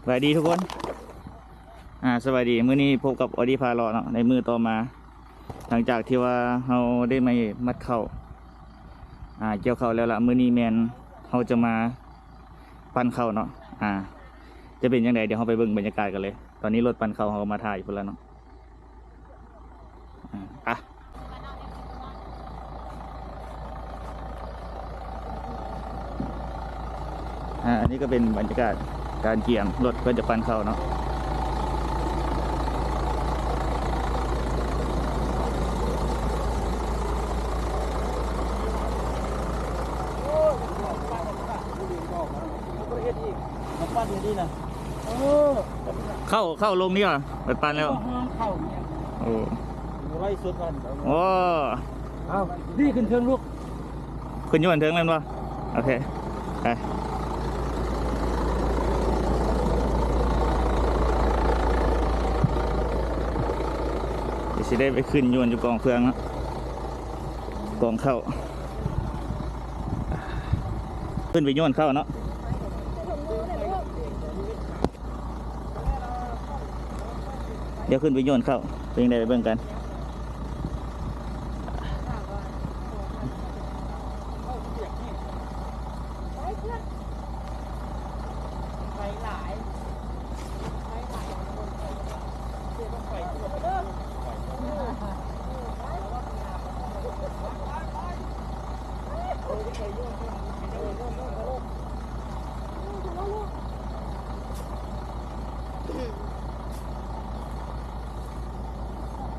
ສະບາຍດີທຸກຄົນ ອ່າ ສະບາຍດີ. ມື້ນີ້ພົບກັບອໍດີພາເລາະເນາະ ໃນມື້ຕໍ່ມາ ຫຼັງຈາກທີ່ວ່າເຮົາໄດ້ມາມັດເຂົ້າ ອ່າ ກ່ຽວເຂົ້າແລ້ວລະ. ມື້ນີ້ແມ່ນເຮົາຈະມາປັ່ນເຂົ້າເນາະ ອ່າ ຈະເປັນຈັ່ງໃດ ດຽວເຮົາໄປເບິ່ງບັນຍາກາດກັນເລີຍ. ຕອນນີ້ລົດປັ່ນເຂົ້າເຮົາກໍມາຖ້າຢູ່ພຸ້ນລະເນາະ. ອ່າ ອ່ະ ອ່າ ອັນນີ້ກໍເປັນບັນຍາກາດການກຽມລົດເພື່ອຈະປັ່ນເຂົ້າເນາະ. ເຂົ້າ ເຂົ້າລົງນີ້ຫວາ? ໄປປັ່ນແລ້ວ ເຂົ້າແລ້ວ ໂອ້ ໄລສົດ ໂອ້ ເອົາ ດີຂຶ້ນເທິງລູກ ຂຶ້ນຢູ່ອັນເທິງແມ່ນບໍ່? ໂອເຄ ໄປ ດຽວຊິໄດ້ໄປຂຶ້ນຢູ່ອັນ ຢູ່ກອງເຟືອງເນາະ ກອງເຂົ້າ ຂຶ້ນໄປໂຍນເຂົ້າເນາະ. ດຽວຂຶ້ນໄປໂຍນເຂົ້າ ເປັນຈັ່ງໃດໄປເບິ່ງກັນ.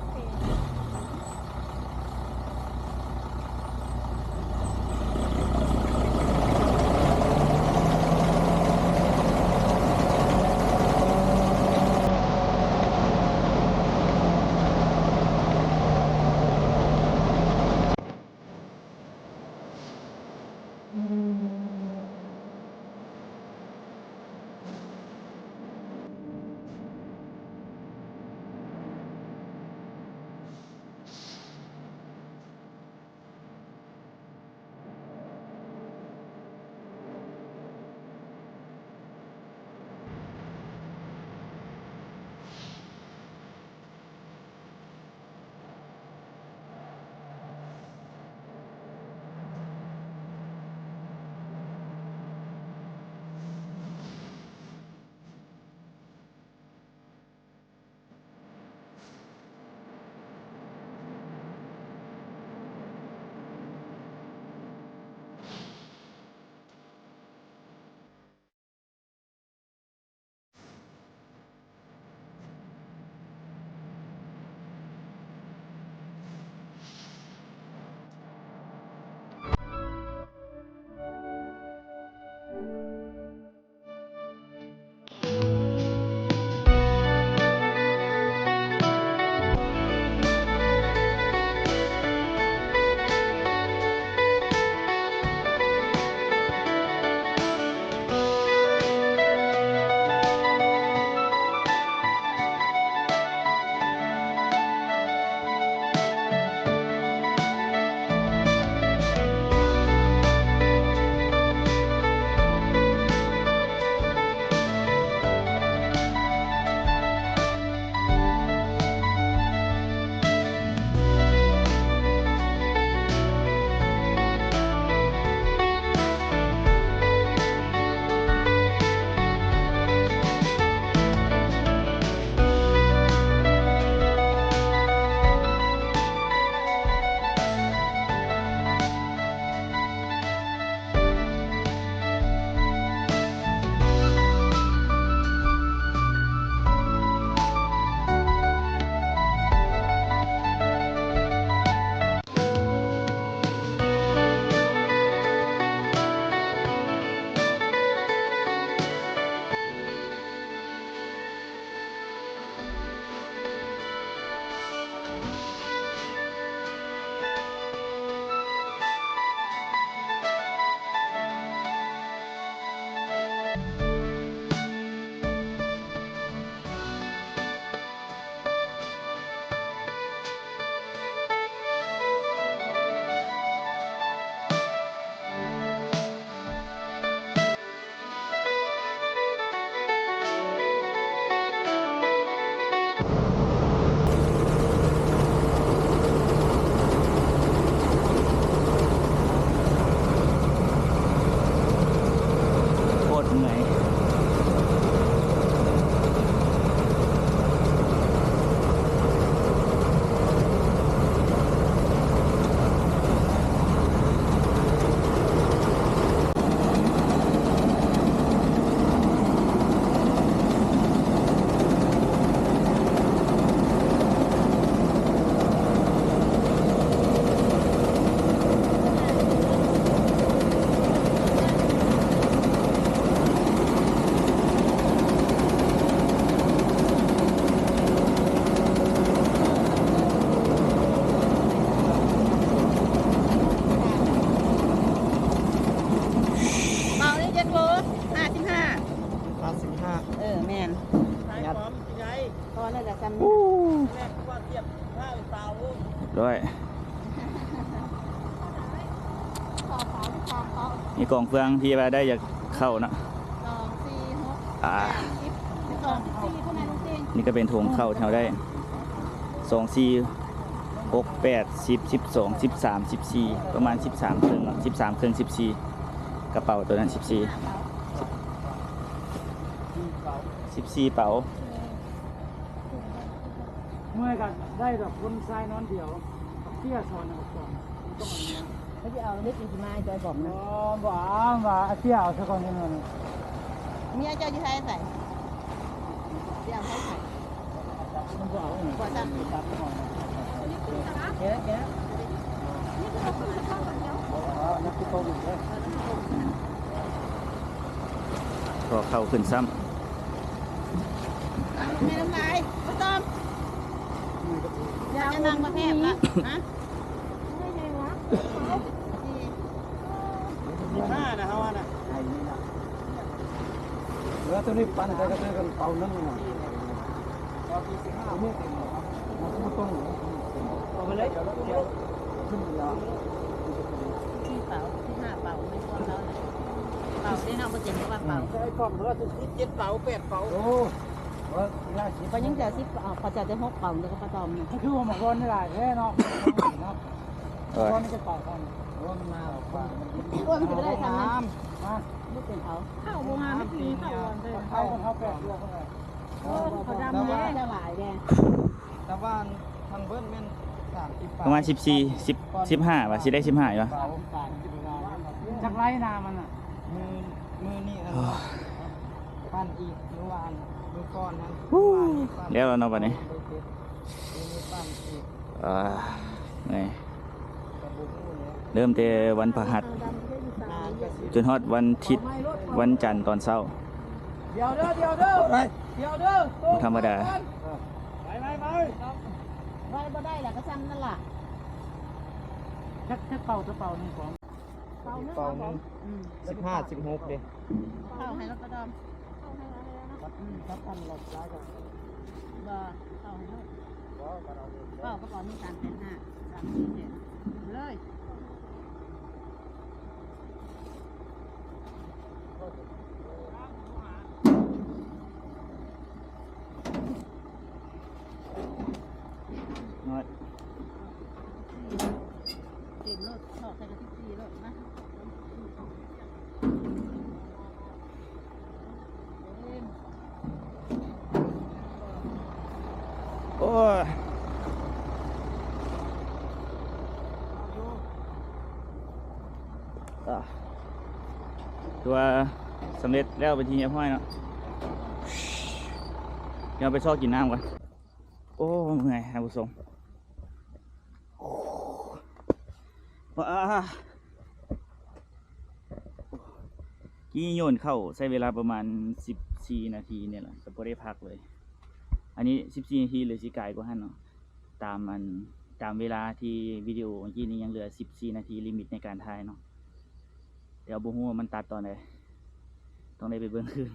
ໂອເຄ ຕອນນັ້ນລະຊຳນີ້ ໂອ້ ແລກວ່າສຽບ ເອີ ເສາ ເສາ ເສາ ນີ້ກອງເຟືອງທີ່ວ່າໄດ້ຈາກເຂົ້າເນາະ ສອງ ສີ່ ຫົກ ອ່າ ແປດ ສິບ ສອງ ສິບສີ່ ເທົ່ານັ້ນເອງ. ນີ້ກໍເປັນຖົງເຂົ້າທີ່ເຮົາໄດ້ ສອງ ສີ່ ຫົກ ແປດ ສິບ ສິບສອງ ສິບສາມ ສິບສີ່ ປະມານສິບສາມເຄິ່ງເນາະ ສິບສາມເຄິ່ງ ສິບສີ່ ກະເປົາໂຕນັ້ນ ສິບສີ່ ສິບສີ່ເປົາ. ເມື່ອຍກໍໄດ້ດອກ ຄົນຊາຍນອນດຽວ ເຕ້ຍສອນນະ ສອນ ເຂົາຊິເອົາເດັກນີ້ຊິມາໃຫ້ຈອຍບອມນະ. ບໍ່ ບໍ່ເອົາ ວ່າເອົາເຕ້ຍເອົາຊະກ່ອນ. ເມຍເຈົ້າຢູ່ໃສ ໃສ ເຕ້ຍເອົາໃຫ້ໃຜ? ມັນບໍ່ເອົາ ບໍ່ຊະ ແກະ ແກະ ກໍເຂົ້າຂຶ້ນຊ້ຳ ແມ່ນ້ຳລາຍ ບໍ່ຕ້ອງ ຢາກຈະນັ່ງບໍ່ແທບລະ ຮະ? ສິບຫ້ານະ ເຮົາວ່ານະ ເຫຼືອໂຕນີ້ປັ່ນໃສ່ກະເຕີກັນເປົາໜຶ່ງນະ. ເອົາມາເລີຍ ສີ່ເປົາ ສິບຫ້າເປົາ ແມ່ນຄວາມລາວນະ ເປົາເດ້ເນາະ ບໍ່ເຕັມກໍວ່າເປົາ ໃສ່ກ່ອນເພິ່ນວ່າສິບເຈັດເປົາ ແປດເປົາ. ໂອ້ ເອີ ເວລາສິບ ຂ້ອຍຍັງຈະເອົາສິບເປົາ ຂ້ອຍຈະເອົາແຕ່ຫົກເປົາ ແລ້ວກໍປາຕອມນະ. ມັນຄືວ່າໝາກວອນຫຼາຍແທ້ເນາະ ໝາກວອນນີ້ຈັກເປົາ ເອີ ມັນມາ ໂອ້ຍ ມັນຊິບໍ່ໄດ້ສ່ຳນັ້ນ ມາ ບໍ່ເປັນເອົາ ເຂົ້າບໍ່ງາມ ມັນຊິມີເຂົ້າອ່ອນເດ້ ເຂົ້າ ເຂົ້າແປດດວງ. ໂອ້ ເຂົາດຳແດ່ ຫຼາຍແດ່ ແຕ່ວ່າທັງເບິດແມ່ນສາມສິບປາຍ ປະມານສິບສີ່ ສິບ ສິບຫ້າວ່າ ຊິໄດ້ສິບຫ້າຢູ່ຫວາ ຈັກໄລນາມັນນະ. ມື້ ມື້ນີ້ອັນ ໂອ້ຍ ປັ່ນອີກ ມື້ວານ ມື້ກ່ອນນັ້ນ ມື້ວານນີ້ປັ່ນ ແລ້ວເນາະບັດນີ້ ມື້ນີ້ປັ່ນອີກ ອ່າ ເມື່ອຍ ເລີ່ມແຕ່ວັນພະຫັດ ຈົນຮອດວັນທິດ ວັນຈັນຕອນເຊົ້າ. ດຽວເດີ ດຽວເດີ ດຽວເດີ ບໍ່ທຳມະດາ ໄປ ໄປ ໄປ ໄປບໍ່ໄດ້ລະ ກໍຊ່ຳນັ້ນລະ. ຈັກ ຈັກເປົາ ຈັກເປົາໜຶ່ງຂອງ ເປົາໜຶ່ງ ເປົາໜຶ່ງ ອືມ ສິບຫ້າ ສິບຫົກເດ້ ເປົາໃຫ້ລະກະດອມ ອືມ ຈັກພັນລະຫຼາຍກວ່າ ບໍ່ ເປົາໃຫ້ເລີຍ ບໍ່ ກະເປົາໜຶ່ງ ສາມແສນຫ້າ ສາມສີ່ແສນ ເລີຍ. ເຕັມໂລດ ຖອກໃສ່ກະຕິກສີ່ໂລດ ມາ. ໂອ້ຍ ອ່າ ຖືວ່າສຳເລັດແລ້ວເປັນທີ່ຮຽບຮ້ອຍເນາະ. ດຽວໄປຊອກກິນນ້ຳກ່ອນ. ໂອ້ ເມື່ອຍ ທ່ານຜູ້ຊົມ. ປາ ກີ້ໂຍນເຂົ້າໃຊ້ເວລາປະມານສິບສີ່ນາທີນີ້ແຫຼະ ກໍບໍ່ໄດ້ພັກເລີຍ. ອັນນີ້ສິບສີ່ນາທີ ຫຼືຊິກາຍກວ່າຫັ້ນເນາະ ຕາມອັນ ຕາມເວລາທີ່ວິດີໂອເມື່ອກີ້ນີ້ ຍັງເຫຼືອສິບສີ່ນາທີລິມິດໃນການຖ່າຍເນາະ. ແຕ່ບໍ່ຮູ້ວ່າມັນຕັດຕອນໃດ ຕ້ອງໄດ້ໄປເບິ່ງຄືນ.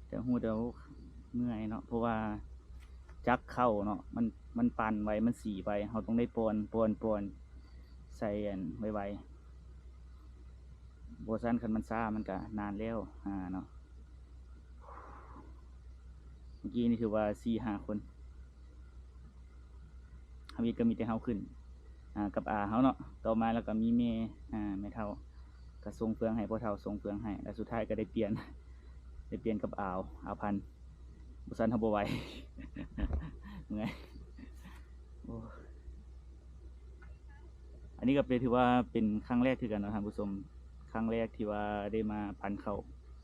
ແຕ່ຮູ້ແຕ່ວ່າເມື່ອຍເນາະ ເພາະວ່າຈັກເຂົ້າເນາະ ມັນ ມັນປັ່ນໄວ ມັນສີໄວ ເຮົາຕ້ອງໄດ້ປ່ອນ ປ່ອນ ປ່ອນໃສ່ອັນໄວໆ ບໍ່ຊັ້ນຄັນມັນຊ້າມັນກະນານແລ້ວ ອ່າ ເນາະ. ເມື່ອກີ້ນີ້ຖືວ່າສີ່ຫ້າຄົນ ທຳອິດກໍມີແຕ່ເຮົາຂຶ້ນ ອ່າ ກັບອາເຮົາເນາະ ຕໍ່ມາແລ້ວກໍມີແມ່ ອ່າ ແມ່ເຖົ້າກໍສົ່ງເຟືອງໃຫ້ ພໍ່ເຖົ້າສົ່ງເຟືອງໃຫ້ ແລ້ວສຸດທ້າຍກໍໄດ້ປ່ຽນ ໄດ້ປ່ຽນກັບອາວ ອາວພັນ ບໍ່ຊັ້ນເຮົາບໍ່ໄຫວ ເມື່ອຍ ໂອ້. ອັນນີ້ກໍເປັນ ຖືວ່າເປັນຄັ້ງແລກຄືກັນເນາະທ່ານຜູ້ຊົມ ຄັ້ງແລກທີ່ວ່າໄດ້ມາປັ່ນເຂົ້າ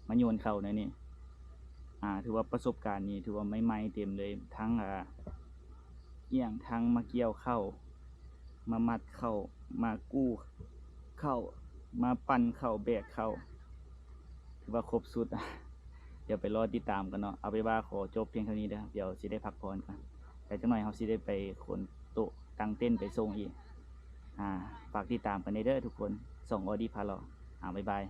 ມາໂຍນເຂົ້າແນວນີ້ ອ່າ ຖືວ່າປະສົບການນີ້ຖືວ່າໃໝ່ໆເຕັມເລີຍ ທັງ ອ່າ ອີ່ຫຍັງ ທັງມາກ່ຽວເຂົ້າ ມາມັດເຂົ້າ ມາກູ້ເຂົ້າ ມາປັ່ນເຂົ້າ ແບກເຂົ້າ ຖືວ່າຄົບຊຸດ. ດຽວໄປລໍຕິດຕາມກັນເນາະ ເອົາເປັນວ່າຂໍຈົບພຽງເທົ່ານີ້ເດີ ດຽວຊິໄດ້ພັກຜ່ອນກ່ອນ ແລ້ວຈັກໜ່ອຍເຮົາຊິໄດ້ໄປຂົນໂຕະຕັ້ງເຕັນໄປສົ່ງອີກ ອ່າ ຝາກຕິດຕາມກັນແດ່ເດີທຸກຄົນ ຊ່ອງອໍດີພາເລາະ ອ່າ ບາຍບາຍ.